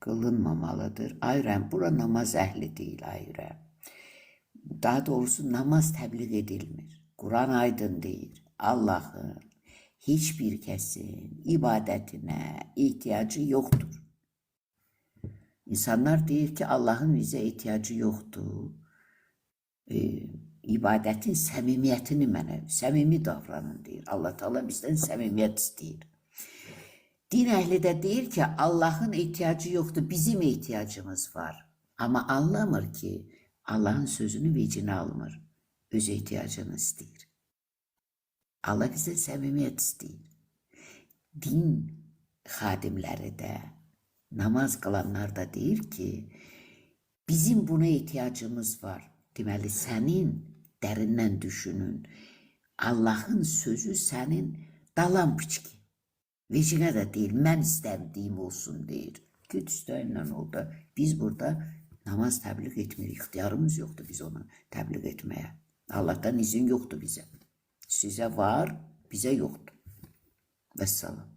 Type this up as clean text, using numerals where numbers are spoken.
Qılınmamalıdır. Ayrı, bura namaz əhli deyil ayrı. Daha doğrusu namaz təbliğ edilmir. Quran aydın deyir. Allahın heç bir kəsin ibadətinə ehtiyacı yoxdur. İnsanlar deyir ki, Allahın bizə ehtiyacı yoxdur. İbadətin səmimiyyətini mənə, səmimi davranın deyir. Allah Teala bizdən səmimiyyət istəyir. Din əhli də deyir ki, Allahın ehtiyacı yoxdur, bizim ehtiyacımız var. Amma anlamır ki, Allahın sözünü vecinə almır. Öz ehtiyacını istəyir. Allah bizdən səmimiyyət istəyir. Din xadimləri də, namaz qılanlar da deyir ki, bizim buna ehtiyacımız var. Deməli, sənin dərindən düşünün. Allahın sözü sənin dalampiçki. Vecinə də deyil, mən istədiyim olsun deyir. Get istəyinlə ol da. Biz burada namaz təbliğ etmirik. İxtiyarımız yoxdur biz onu təbliğ etməyə. Allahdan izin yoxdur bizə. Sizə var, bizə yoxdur. Vəssalam.